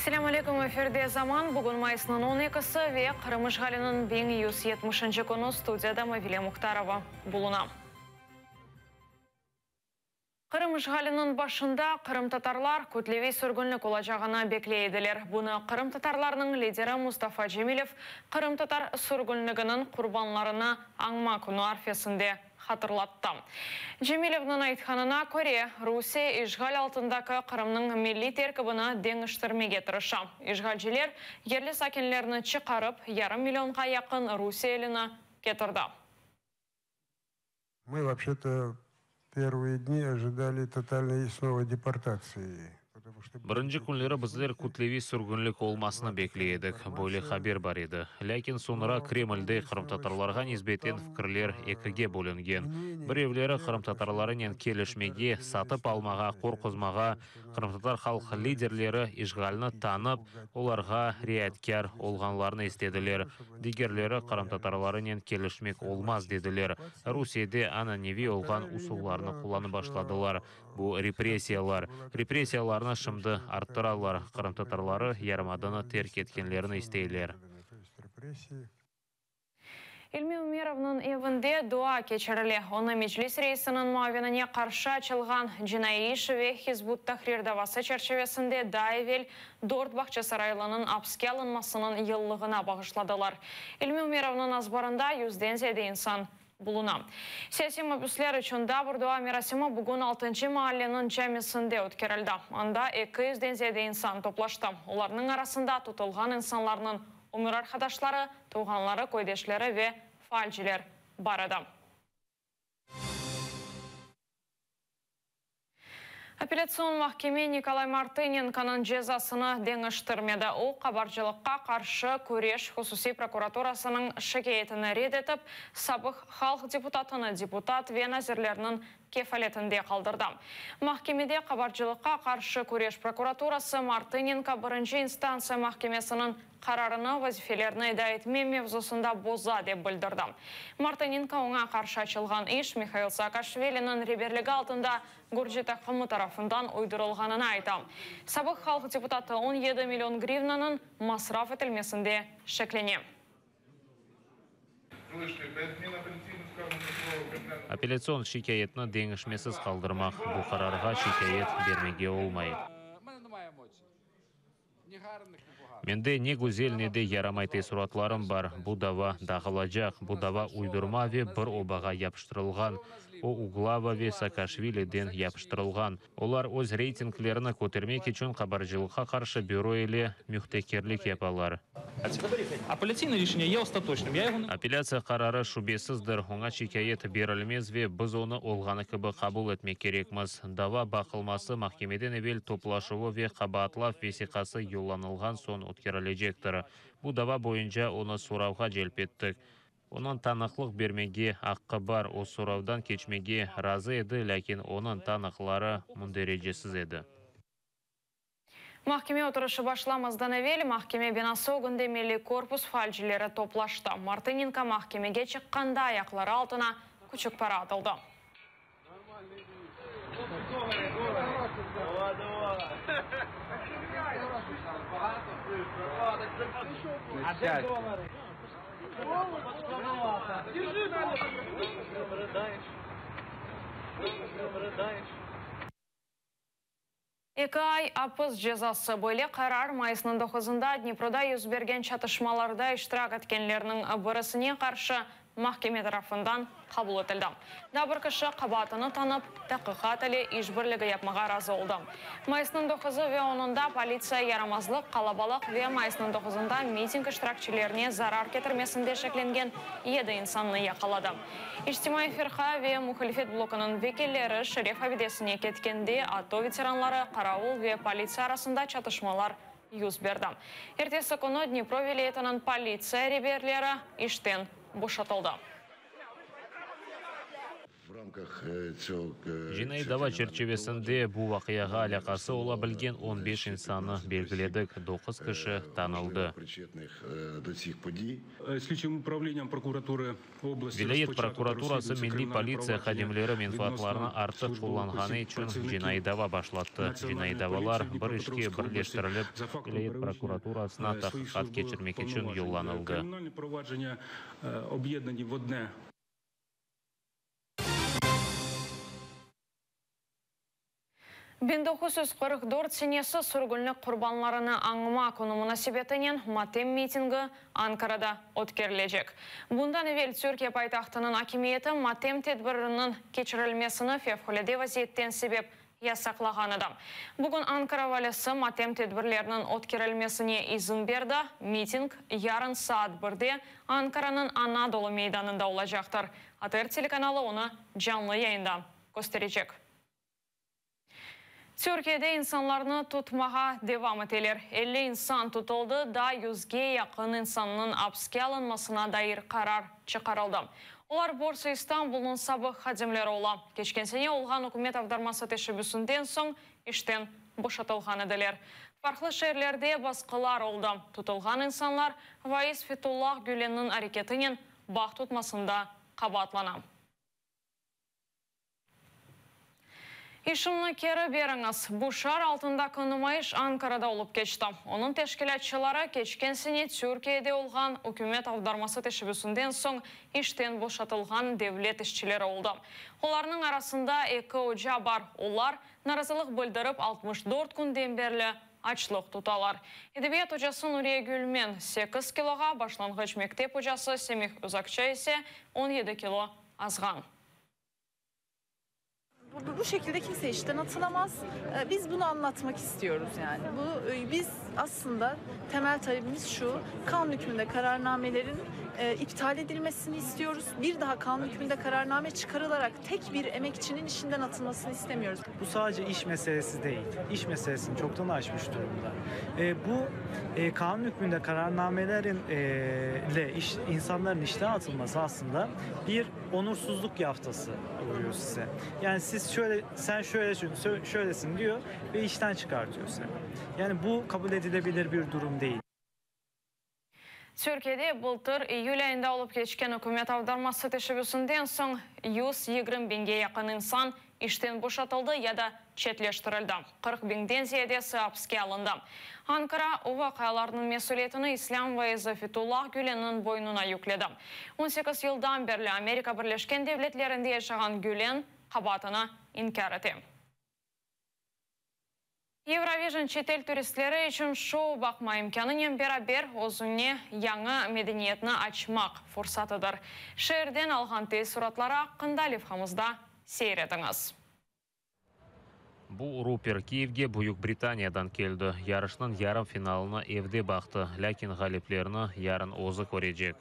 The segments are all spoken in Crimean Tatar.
Selâm aleyküm, efirde Zaman, bugün mayısnıñ on ekisi ve Qırım işğaliniñ 1170-nci künü, studiyada Mavile Muhtarova buluna. Qırım işğaliniñ başında qırımtatarlar kütleviy sürgünlik olacağını bekley ediler. Bunı qırımtatarlarnıñ lideri Mustafa Cemilev qırımtatar sürgünliginiñ qurbanlarını añma künü arfesinde hatırlattı. Cemilevniñ aytqanına köre, Rusiye işğal altındaki Qırımnıñ milliy terkibini deñiştirmege tırışa. İşğalciler yerli sakinlerni çıqarıp, yarım millionğa yaqın rusiyelini ketirdi. Мы вообще-то первые дни ожидали тотальной снова депортации. Birinci künleri bizler kütleviy sürgünlik olmasını bekley edik, böyle haber bar edi. Lâkin soñra Kremlde qırımtatarlarğa nisbeten fikirler ekige bölüngen. Birevleri qırımtatarlarınen kelişmege, satıp almağa, qorquzmağa, qırımtatar halq liderleri işğalni tanıp, olarğa riayetkâr olğanlarını istediler. Digerleri qırımtatarlarınen kelişmek olmaz dediler. Rusiyede ananeviy olğan usullarnı qullanıp başladılar. Bu repressiyalar. Repressiyalarnı şimdi arttıralar, qırımtatarları yarımadanı terk etkenlerini isteyler. İlmi Umerovnıñ evinde dua keçirile. Onı Meclis reisiniñ muavinine qarşı açılğan cinaiy iş ve Hizb ut-Tahrir davası çerçivesinde daa evel dört bağçasaraylınıñ apiske alınmasınıñ yıllığına bağışladılar. İlmi Umerovnıñ azbarında yüzden ziyade insan buluna. Siyasiy mabüsler içün daa bir dua merasimi bugün altıncı maalleniñ camisinde ötkerildi. Anda eki yüzden ziyade insan toplaştı. Olarnıñ arasında tutulğan insanlarnıñ ömür arqadaşları, tuvğanları, köydeşleri ve faalciler bar edi. Apellâtsion mahkeme Nikolay Martınenkonıñ cezasını deñiştirmedi. O, qabarcılıqqa qarşı küreş hususiy prokuraturasınıñ şikâyetini red etip, sabıq halq deputatını deputat ve nazirlerniñ kefaletinde qaldırdı. Mahkemede qabarcılıqqa qarşı küreş prokuraturası Martınenko birinci instantsiya mahkemesiniñ qararını vazifelerini eda etme mevzusında boza, dep bildirdi. Martınenko oña qarşı açılğan iş Mihail Saakaşviliniñ reberligi altında gürci taqımı tarafından uydurılğanını ayta. Sabıq halq deputatı 17 million grivnanıñ masraf etilmesinde şeklene. Apellâtsion şikâyetni deñişmesiz qaldırmaq, bu qararğa şikâyet bermege olmay. Mende ne güzel, ne de yaramay teessuratlarım bar. Bu dava dağılacaq. Bu dava uydurma ve bir obağa yapıştırılğan. O, Uglava ve Saakaşviliden yapıştırılğan. Olar öz reytinglerini kötermek içün qabarcılıqqa qarşı büro ile mühtekirlik yapalar. Apellâtsiya qararı şübesizdir, oña şikâyet berilmez ve biz onı olğanı kibi qabul etmek kerekmiz. Dava baqılması mahkemeden evel toplaşuvı ve qabaatlav vesiqası yollanılğan soñ ötkerilecektir. Bu dava boyunca onı soravğa celp ettik. Onıñ tanıqlıq bermege aqqı bar, o soravdan keçmege razı edi, lâkin onıñ tanıqları münderecesiz edi. Mahkeme oturışı başlamazdan evel mahkeme binası ögünde Milliy korpus faalcileri toplaştı. Martınenko mahkemege çıqqanda ayaqları altına küçük para atıldı. Eki ay apis cezası. Böyle qarar mayısnıñ doquzında Dniproda yüz bergen çatışmalarda iştirak etkenlerniñ birisine qarşı mahkeme tarafından qabul etildi. Daa bir kişi qabaatını tanıp, taqiqat ile işbirligi yapmağa razı oldı. Mayısnıñ doquzı ve onunda politsiya yaramazlıq, qalabalıq ve mayısnıñ doquzında miting iştirakçilerine zarar ketirmesinde şeklengen yedi insannı yaqaladı. İçtimaiy firqa ve muhalifet blokunıñ vekilleri Şeref abidesine ketkende ATO veteranları, qaravul ve politsiya arasında çatışmalar yüz berdi. Ertesi künü Dnipro vilâyetiniñ politsiya reberleri işten boşatıldı. Cinaiy dava çerçivesinde bu vaqiağa alâqası ola bilgen on beş insannı belgiledik, doquz kişi tanıldı. Vilâyet prokuraturası Milliy politsiya hadimleri menfaatlarını artıq qullanğanı içün cinaiy dava başlattı. Cinaiy davalar bir işke birleştirilip, vilâyet prokuraturasına tahqiqat keçirmek içün yollanıldı. 1944 senesi sürgünlik qurbanlarını añma künü munasebetinen matem mitingi Ankarada ötkerilecek. Bundan evel Türkiye paytahtınıñ akimiyeti matem tedbiriniñ keçirilmesini fevqulâde vaziyetten sebep yasaqlağan edi. Bugün Ankara valisi matem tedbirleriniñ ötkerilmesine izin berdi. Miting yarın saat birde Ankaranıñ Anadolu meydanında olacaqtır. ATR telekanalı onı canlı yayında kösterecek. Türkiyede insanlarnı tutmağa devam eteler. 50 insan tutuldı, daa yüzge yaqın insannıñ apiske alınmasına dair qarar çıqarıldı. Olar Borsa İstanbulnıñ sabıq hadimleri ola. Keçken sene olğan ükümet avdarması teşebbüsinden soñ işten boşatılğan ediler. Farqlı şeerlerde basqılar oldı. Tutulğan insanlar vaiz Fetullah Gülenniñ areketinen bağ tutmasında qabaatlana. İşimni keri beriñiz! Bu şiar altındaki numayış Ankarada olıp keçti. Onıñ teşkilâtçıları keçken sene Türkiyede olğan ükümet avdarması teşebbüsinden soñ işten boşatılğan devlet işçileri oldı. Olarnıñ arasında eki oca bar, olar narazılıq bildirip 64 künden berli açlıq tutalar. Edebiyat ocası Nuriye Gülmen sekiz kiloğa, başlanğıç mektep ocası Semih Özakça ise 17 kilo azğan. Bu şekilde kimse işten atılamaz. Biz bunu anlatmak istiyoruz yani. Bu biz aslında temel talebimiz şu, kanun hükmünde kararnamelerin iptal edilmesini istiyoruz. Bir daha kanun hükmünde kararname çıkarılarak tek bir emekçinin işinden atılmasını istemiyoruz. Bu sadece iş meselesi değil. İş meselesini çoktan aşmış durumda. Bu kanun hükmünde kararnamelerin ile iş, insanların işten atılması aslında bir onursuzluk yaftası vuruyor size. Yani siz şöyle, sen şöyle, şöylesin diyor ve işten çıkartıyor seni. Yani bu kabul edilebilir bir durum değil. Türkiyede bıltır iyül ayında olıp keçken ükümet avdarması teşebbüsinden soñ 120 biñge yaqın insan işten boşatıldı ya da çetleştirildi. 40 biñden ziyadesi apiske alındı. Ankara o vaqialarnıñ mesüliyetini islâm vaizi Fetullah Gülenniñ boynuna yükledi. 18 yıldan berli Amerika Birleşken Devletlerinde yaşağan Gülen qabaatını inkâr ete. Eurovision çetel turistleri içün şou baqma imkânınen beraber özüne yañı medeniyetni açmaq fursatıdır. Şeerden alğan teessuratları aqqında levhamızda seyir etiñiz. Bu Rupert Kiyevge Büyük Britaniyadan keldi. Yarışnıñ yarım finalını evde baqtı, lâkin ğaliplerni yarın özü körecek.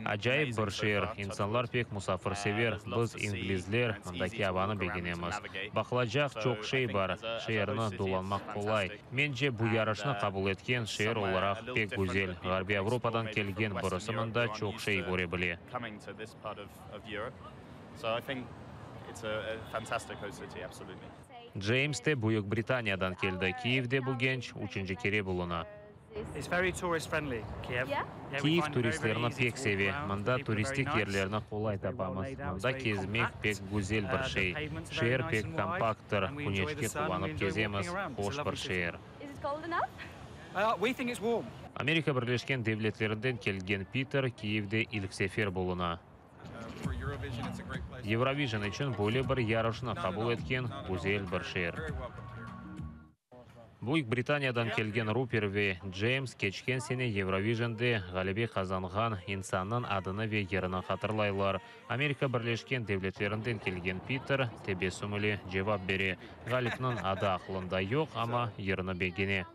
Acayip bir şeer, insanlar pek musafirsever, biz, inglizler, mındaki avanı begenemiz. Baqılacaq çoq şey bar, şeerni dolanmaq qolay. Mence, bu yarışnı qabul etken şeer olaraq pek güzel. Ğarbiy Avropadan kelgen birisi mında çoq şey köre bile. Ceyms de Büyük Britaniyadan keldi. Kiyevde bu genç üçünci kere buluna. Kiyev turistlerni pek seve. Mında turistik yerlerni qolay tapamız. Mında kezmek pek güzel bir şey. Şeer pek kompakttır. Küneşke quvanıp kezemiz. Hoş bir şeer. Amerika Birleşken Devletlerinden kelgen Piter Kiyevde ilk sefer buluna. Eurovision içün böyle bir yarışnı qabul etken güzel bir şeer. Büyük Britaniyadan kelgen Ruper ve Ceyms keçken sene Eurovisionde ğalebe qazanğan insannıñ adını ve yerini hatırlaylar. Amerika Birleşken Devletlerinden kelgen Piter tebessüm ile cevap bere. Ğalipniñ adı aqlında yoq, amma yırnı begene.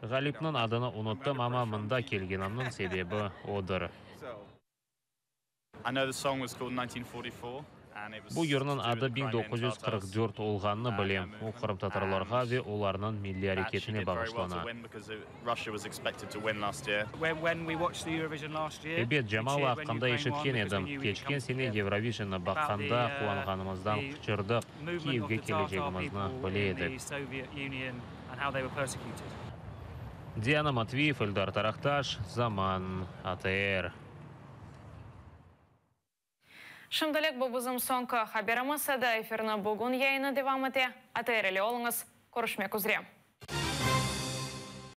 Ğalipniñ adını unuttım, amma mında kelgenimniñ sebebi odır. Bu yırnıñ adı 1944 olğanını bilem, o qırımtatarlarğa ve olarnıñ milliy areketine bağışlana. Ebet, Jamala aqqında eşitken edim. Keçken sene Eurovisionni baqqanda quvanğanımızdan qıçırdıq, Kiyevge kelecegimizni bile edik. Diana Matveyev, Eldar Taraqtaş, Zaman, ATR. Şimdilik bu bizim soñki haberimiz edi. Efirni bugün yayını devam ete. ATR ile oluñız. Körüşmek üzre.